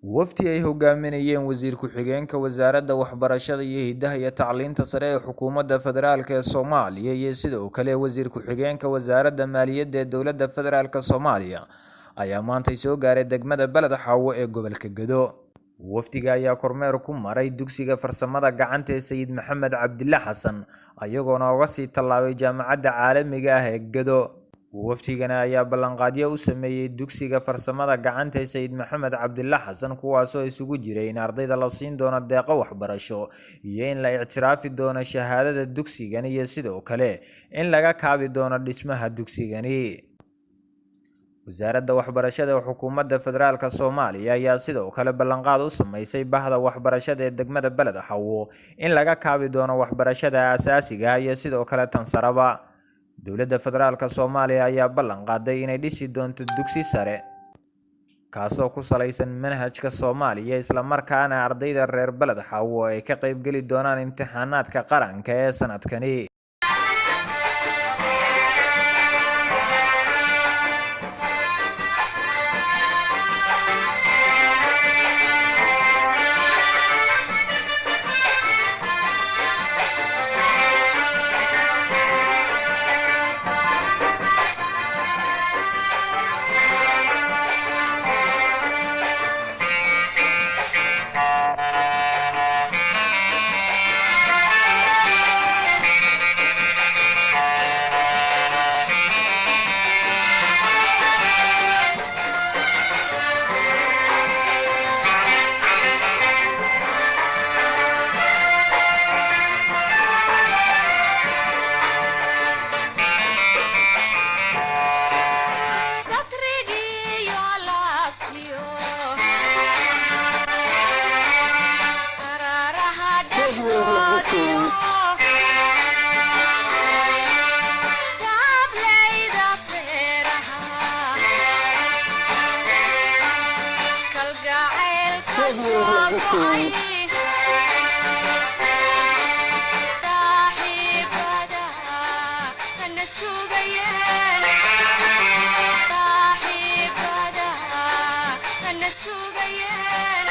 Wafdi ay hogaaminayeen wasiir ku-xigeenka wasaaradda waxbarashada iyo hidaha iyo tacliinta sare ee xukuumadda federaalk ee Soomaaliya iyo sidoo kale wasiir ku-xigeenka wasaaradda maaliyadda ee dowladda federaalk Soomaaliya ayaa maantay soo gaaray degmada Beled Xaawo ee gobolka Gedo. Wafdiga ayaa kormeer ku maray dugsiga farsamada gacanta ee Sayid Maxamed Cabdille Xasan, ayagoona uga sii tallaabay jaamacadda caalamiga ah ee Gedo. Wafdigana ayaa ballanqaadyo u sameeyey dugsiga farsamada gacanta ee Sayid Maxamed Cabdille Xasan, kuwaasoo isugu jiray in ardayda la siin doono deeqo waxbarasho iyo in la ictiraafi doono shahaadada dugsigan iyo sidoo kale in laga kaabi doono dhismaha dugsigani. Wasaaradda waxbarashada ee xukuumadda federaalk Soomaaliya ayaa sidoo kale ballanqaad u sameysay bahda waxbarashada ee degmada Beled Xaawo in laga kaabi doono waxbarashada aasaasiga ah iyo sidoo kale tan saraba. Dowladda federaalk Soomaaliya ayaa ballan qaaday inay dhisi doonto dugsi sare kaasoo ku salaysan manhajka Soomaaliya, isla markaana ardayda reer Beled Xaawo ay ka qaybgeli doonaan imtixaanaadka qaranka ee sanadkani. Satrigiyo laabtiyo saraaraha dhexdoodiyo saablayda feeraha kalgacaylka soo go'ay saaxiibada na sugayeen saaxiibada na sugayeen.